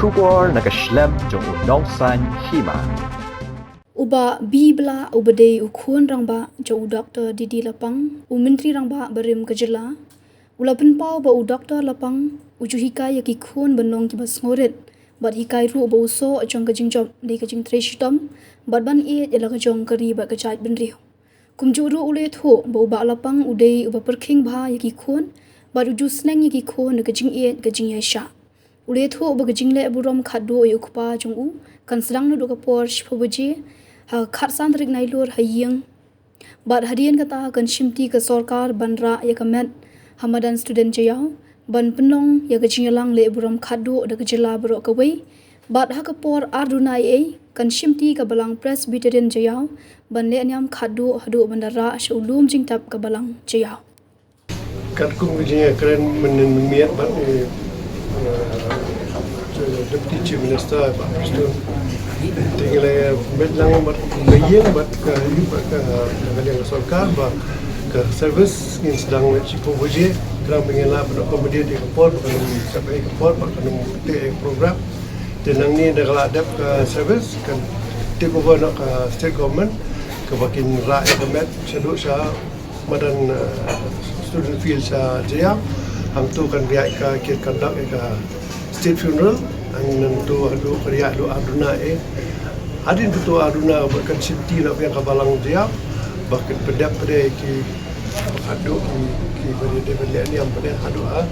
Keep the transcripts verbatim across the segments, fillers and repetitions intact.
Khubor na ka shlem jong u Nongsaiñ Hima. U Bah B. Blah uba dei u khun rangbah jong u Doktor D D Lapang, u Myntri Rangbah barim ka jylla, u la pynpaw ba u Doktor Lapang u ju hikai ïa ki khun ban long kiba sngewrit bad hikai ruh ba u soh jong ka jingjop dei ka jingtrei shitom bad ban ïeit ïa la ka jong ka ri bad ka jaitbynriew. Kumjuh ruh u la ïathuh ba u Bah Lapang u dei uba pyrkhing bha ïa ki khun bad u ju sneng ïa ki khun da ka jingïeit ka jingïaishah. U la ïathuh ba ka jingleh burom khatduh ïa u kpa jong u kan sdang naduh ka por shiphew baje ha ka khatsan tarik Nailur ha ïing. Bad hadien kata kan shimti ka sorkar ban rah ïa ka met ha madan Student Jaïaw ban pynlong ïa ka jingïalang leh burom khatduh da ka jylla baroh kawei. Bad ha ka por ar duna eiei kan shimti ka Balang Presbyterian Jaïaw ban leh niam khatduh haduh ban da rah sha u lum jingtep ka Balang Jaïaw. Katkum ka jingïakren mynnin mynmiet bad i, eh, Deputy Chief Minister, Bah Prestone, te ngi la met lang bad ka ïing bad ka, bad ka, ka liang ka sorkar ba ka service ngin sdang leh shiphew baje, khnang ba ngin lah ban accommodate ïa ka por ba kan ym sep ïa ka por ba kan ym teh ïa ka program. Te nangne da ka la dep ka service kan take over na ka state government kaba kin rah ïa ka met shaduh sha madan, eh, Student Field sha Jaïaw. Hangto kan ïa ka, kin conduct ïa ka state funeral. Hangto haduh ka ïa haduh ar duna eiei. Hadien kato ar duna ba kan shimti na biang ka Balang Jaïaw ba kan pyndep pat ïa ki, haduh ki, kiba dei ban leh niam pat haduh a,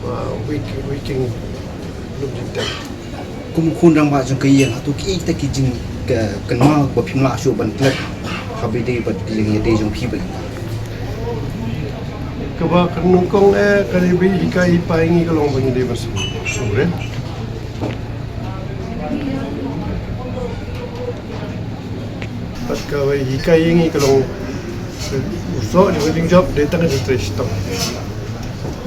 ah, wake, waking lum jingtep. Kum u khun rangbah jong ka ïing, hato kiei kita ki jing, ka, kynmaw ba phim lah shuh ban klet ha ba ïadei bad ka jingïadei jong phi bad kaba ka nyngkong, eh, ka dei ba i hikai i pa ïa ngi ka long ba ngi dei ban sngewrit. Bad kaba i hikai ïa ngi ka long u soh jong ka jingjop dei tang ka jingtrei shitom.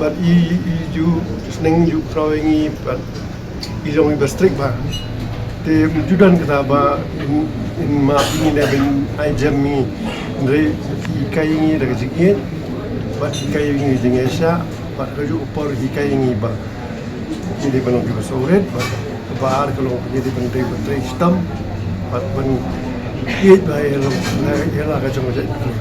Bad i, i ju sneng ju khraw ïa ngi bad i long iba strict bha. Te ju don kata ba in, in map ïa ngi ne ban ai jem ïa ngi. Hynrei i hikai ïa ngi da ka jingïeit bad i hikai ïa ngi da ka jingïaishah bad kajuh ka por i hikai ïa ngi ba ngi dei ban long kiba sngewrit bad kaba ar ka long ba ngi dei ban dei ban trei shitom bad ban ïeit bha ïa la, ïa la ka jong ka jaitbynriew.